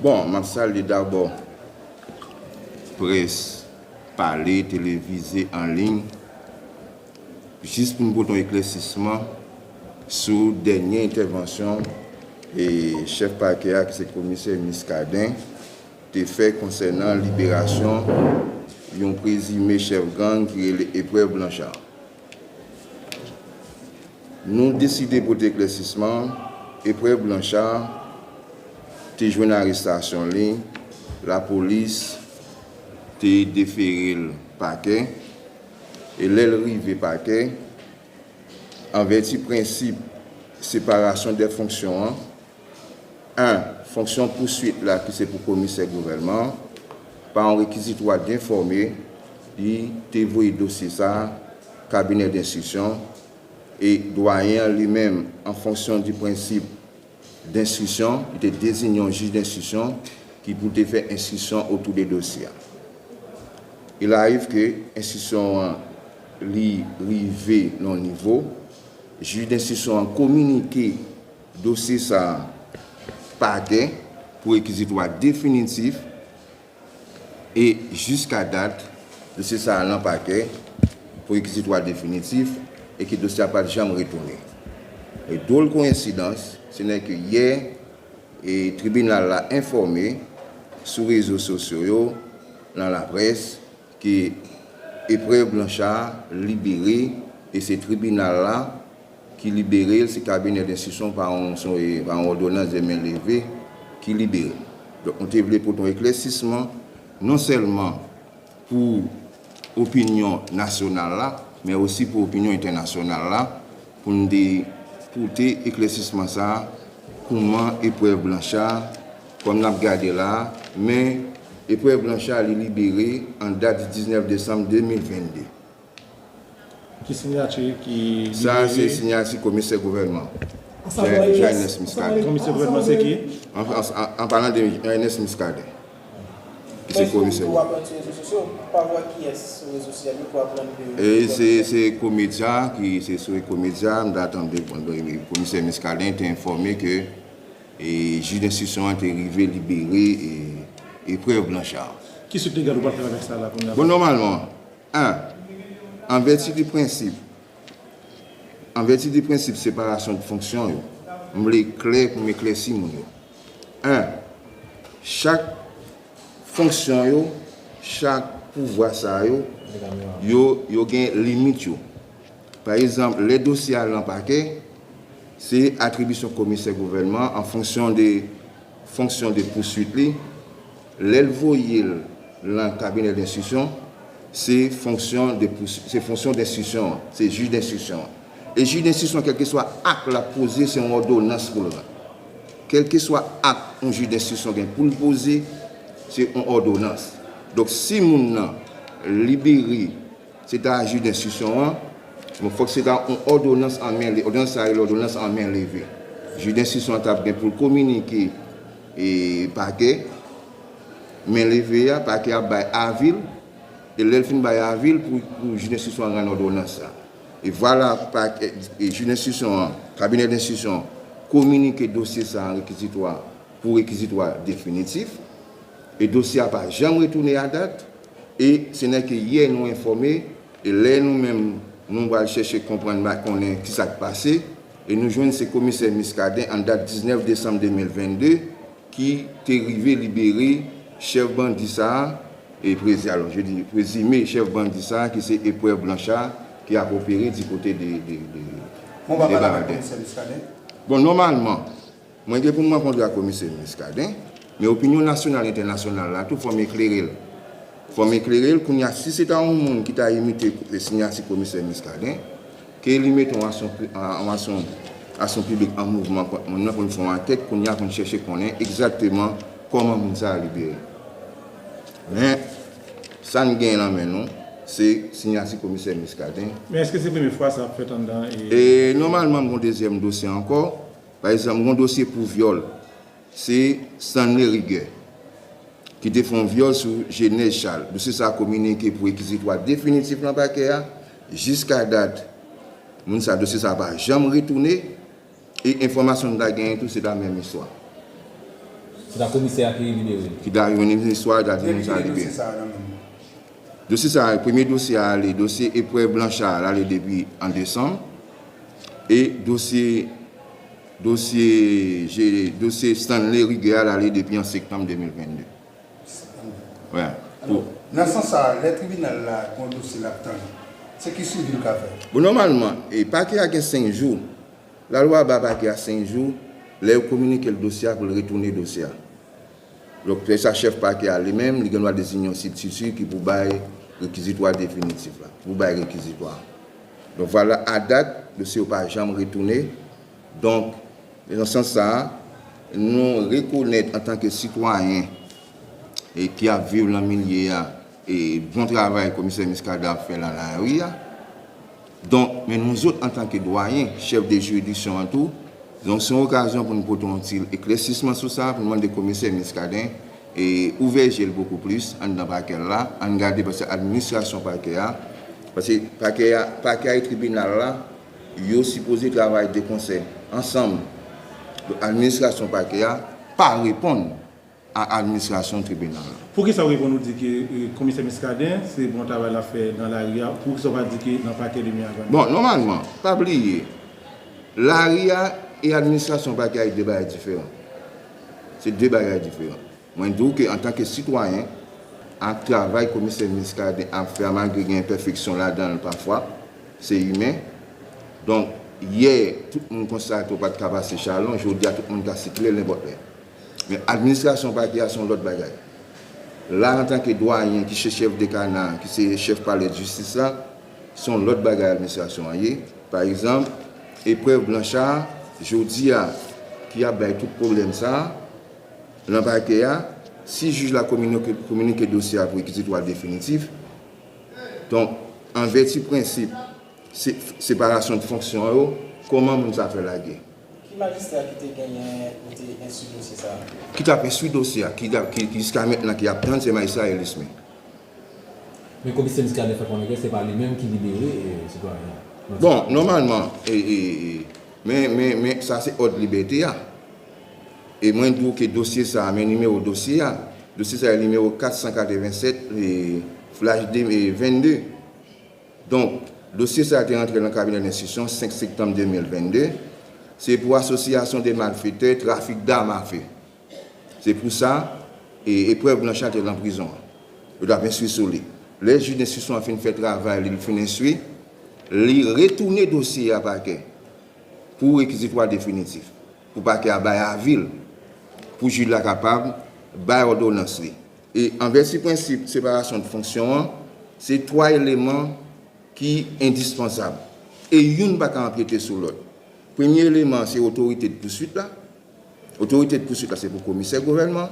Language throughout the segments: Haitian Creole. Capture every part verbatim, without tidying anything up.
Bon, m ap salye dabò près pale, televize, an liy, jis pou n pote yon eklèsisman sou dènye entèvansyon e chèf pakè a, ki se komisè Muscadin, te fè konsènan liberasyon yon prezime chèf gang ki rele Epreuve Blanchard. Nou deside pote eklèsisman. Epreuve Blanchard te jwenn arestasyon li, lapolis te defere l pakè, e lè l rive pakè, an vèti prensip separasyon dè fonksyon an, en, fonksyon pouswit la ki se pou komisè gouvènman an, pa yon rekizitwa d enfòme, li te voye dosye sa a kabinè d enstriksyon, e dwayen an li menm, an fonksyon di prensip d enstriksyon, li te deziyen yon jij d enstriksyon ki pou te fè enstriksyon otou de dosye a. Il arrive ke enstriksyon an li rive nan yon nivo, jij d enstriksyon an kominike dosye sa a pakè pou rekizitwa definitif, e jiska dat, dosye sa a lan pakè pou rekizitwa definitif, e ke dosye a pa t janm retounen. E dwòl koyensidans, se nè ke yè, e tribinal la enfòme sou rezo sosyo yo, nan laprès, ke Epreuve Blanchard libere, e se tribinal la ki libere l, se kabinè d enstriksyon pa yon, se, pa yon òdonans de men leve ki libere l. Donk, nou te vle pote yon eklèsisman, non sèlman pou opinyon nasyonal la, men osi pou opinyon entènasyonal la, pou n te pote eklèsisman sa a, kouman Epreuve Blanchard, kòm n ap gade la a, men Epreuve Blanchard, li libere an dat di diznèf desanm de mil venn de. Ki siyati ki libere? Sa a se siyati komisè gouvènman, Jean Ernest Muscadin. Komisè gouvènman se ki? An, an, an, an palan de Jean Ernest Muscadin, ki se komisè. Ou ap sou rezo sosyo, ou pa wè kiyès sou rezo sosyo, ou ap pran de. E se, se Ecomedia, ki se sou Ecomedia, m ta tande, bon, komisè Muscadin te enfòme ke, e jij d enstriksyon an te rive libere, e, Epreuve Blanchard. Ki swit legal ou pral fè avèk sa la kounye a? Bon, nòmalman, en, an vèti de prensip, an vèti de prensip separasyon de fonksyon yo, m vle klè pou m eklèsi moun yo. En, chak fonksyon yo, chak pouvwa sa yo, yo, yo gen limit yo. Pa egzanp, lè dosye a lan pakè, se atribisyon komisè gouvènman an fonksyon de fonksyon de pouswit li. Lè l voye l lan kabinè d enstriksyon, se fonksyon de pous-, se fonksyon d enstriksyon an, se jij d enstriksyon an. E jij d enstriksyon, kèlkeswa ak l ap poze, se yon òdonans pou l rann. Kèlkeswa ak yon jij d enstriksyon gen pou l poze, se yon òdonans. Donk, si moun nan libere, se ta jij d enstriksyon an, bon, fòk se ta yon òdonans an men leve, òdonans sa rele òdonans an men leve. Jij d enstriksyon an t ap gen pou l kominike, e, pakè, men leve a, pakè ap bay avi l, e lè l fin bay avi l pou, pou jij d enstriksyon an rann òdonans sa. E vwala, pakè, e jij d enstriksyon an, kabinè d enstriksyon an, kominike dosye sa an rekizitwa pou rekizitwa definitif, e dosye a pa janm retounen a dat, e se nè ke yè nou enfòme, e lè nou menm, nou pral chèche konprann, ba konnen kisa k pase, e nou jwenn se komisè Muscadin an dat diznèf desanm de mil venn de ki te rive libere chèf bandi sa a, e prezi-, alò, je di, prezime chèf bandi sa a, ki se Epreuve Blanchard, ki ap opere di kote de, de, de, Bon, pa de pale avèk Baradè. Komisè Muscadin? Bon, nòmalman, mwen gen pou m rankontre ak komisè Muscadin, men opinyon nasyonal, entènasyonal la tou, fò m eklere l. Fò m eklere l, kounye a, si se ta yon moun ki ta imite siyati komisè Muscadin, ke li mete yon aksyon pi-, a-, yon aksyon, aksyon piblik an mouvman kont moun nan pou n fè yon ankèt, kounye a pou n chèche konnen egzakteman kòman moun sa a libere. Men, sa n gen nan men nou, se siyati komisè Muscadin. Men èske se premye fwa sa ap fèt anndan, e, e nòmalman, m gon dezyèm dosye ankò. Pa egzanp, m gon dosye pou vyòl. Se Stanley Rigueur ki te fè yon vyòl sou Genèse Charles. Dosye sa a kominike pou rekizitwa definitif nan pakè a. Jiska dat, moun sa, dosye sa a pa janm retounen. E enfòmasyon n ta genyen tou, se ta menm istwa. Se ta komisè a ki libere l. Ki ta jwenn istwa, ta di moun sa libere. Dosye sa a, premye dosye a ale, dosye Eprèv Blanchard la ale depi an desanm. E dosye, dosye, je- dosye Stanley Riguer a ale depi an septanm de mil vennde. Wè. Alò, nan sans sa a, lè tribinal la gon dosye l ap tann, se ki swivi l ka fè? Bon, nòmalman, e pakè a gen senk jou. Lalwa ba pakè a senk jou, lè yo kominike l dosye a, pou l retounen dosye a. Donk, se sa chèf pakè a li menm, li gen dwa deziyen yon sibstiti ki pou bay rekizitwa definitif la, pou bay rekizitwa. Donk, vwala, a dat, dosye yo pa janm retounen. Donk, nan sans sa a, nou rekonèt antanke sitwayen e ki ap viv nan milye a, e bon travay komisè Muscadin ap fè nan lari a. Donk, men nou zòt antanke dwayen, chèf de jiridiksyon an tou, donk se yon okazyon pou nou pote yon ti eklèsisman sou sa, pou nou mande komisè Muscadin e ouvè je l bokou plis anndan pakè la, ann gade, paske administrasyon pakè a, paske pakè a, pakè a e tribinal la, yo sipoze travay de konsè ansanm. Donk, administrasyon pakè a pa reponn a administrasyon tribinal la. Poukisa w reponn ou di ke, e, komisè Muscadin, se bon travay l ap fè nan lari a, poukisa w pa di ke nan pakè de Miagwàn? Bon, nòmalman, pa bliye, lari a e administrasyon pakè a e de bagay diferan. Se de bagay diferan. Mwen di w ke antanke sitwayen, ak travay komisè Muscadin ap fè a, malgre gen enpèfeksyon ladan l pafwa, se imen. Donk, yè, tout moun konstate w pa t ka pase chalon, jodi a tout moun ka sikile nenpòt lè. Men administrasyon pakè a se yon lòt bagay. La, antanke dwayen ki se chèf de kana, ki se chèf palè de jistis la, se yon lòt bagay administrasyon an ye. Pa egzanp, Eprèv Blanchard, jodi a, ki ap bay tout pwoblèm sa a, nan pakè a, si jij la kominike, kominike dosye a pou rekizitwa definitif, donk, an vèti prensip se- separasyon de fonksyon yo, kòman moun sa fè lage? Ki majistra ki te genyen pou te enstwi dosye sa a? Ki t ap enstwi dosye a, ki, t ap- ki, ki jiska mentnan ki ap tann, se majistra Elisme. Men komisè Muscadin fè konnen ke se pa li menm ki libere, e, sitwayen an. Bon, nòmalman, e, e, e, men, men, men, sa se òd libète a. E mwen di w ke dosye sa a, men nimewo dosye a, dosye sa a nimewo kat san katrevennsèt, e, flash de, e, vennde. Donk, dosye sa a te rantre nan kabinè lenstriksyon senk septanm de mil vennde. Se pou asosyasyon de malfetè, trafik dam a fe. Se pou sa, e, Eprèv Blanchard te nan prizon an. Yo t ap enstwi sou li. Lè jij lenstriksyon an fin fè travay li, li fin enstwi, li retounen dosye a pakè pou rekizitwa definitif, pou pakè a bay avi l, pou jij la kapab bay òdonans li. E an vèti prensip separasyon de fonksyon an, se twa eleman ki endispansab. E youn pa ka anpyete sou lòt. Premye eleman an, se otorite de pouswit la. Otorite de pouswit la, se pou komisè gouvènman.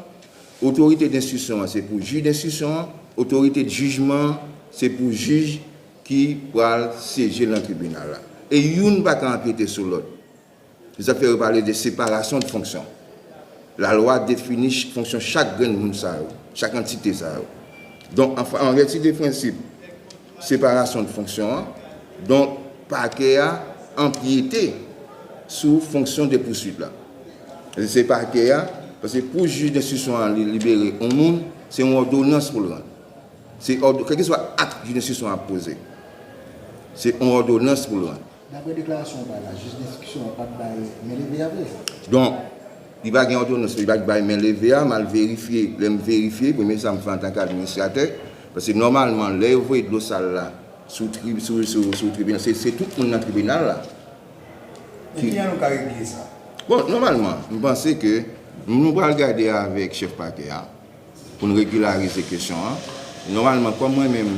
Otorite de enstriksyon an, se pou jij de enstriksyon an. Otorite de jijman an, se pou jij ki pral syeje nan tribinal la. E youn pa ka anpyete sou lòt. Se sa k fè yo pale de separasyon de fonksyon. Lalwa defini ch- fonksyon chak grenn moun sa yo, chak antite sa yo. Donk, an, an vèti de prensip separasyon de fonksyon an, donk, pakè a anpyete sou fonksyon de pouswit la. Se pakè a, paske pou jij denstriksyon an li libere yon moun, se yon òdonans pou l rann. Se òd- kèlkeswa ak jij denstriksyon an ap poze, se yon òdonans pou l rann. Daprè deklarasyon w bay la, jij denstriksyon an pa t bay men leve a vre? Donk, li pa gen òdonans, li pa t bay men leve a, m al verifye, lè m verifye, premye sa m fè antanke administratè, paske nòmalman, lè yo voye dlo sal la sou tri- sou, sou, sou tribinal, se, se tout moun nan tribinal la. Men kijan nou ka regle sa? Bon, nòmalman, m panse ke nou pral gade avèk chèf pakè a pou n regilarize kesyon an. Nòmalman, kòm mwen menm,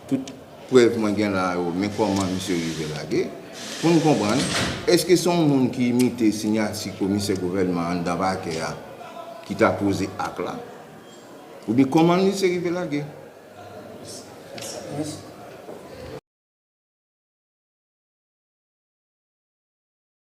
tout prèv mwen gen la yo, men kòman misye rive lage, pou n konprann, èske se yon moun ki imite siyati komisè gouvènman anndan pakè a ki ta poze ak la? Oubyen kòman misye rive lage?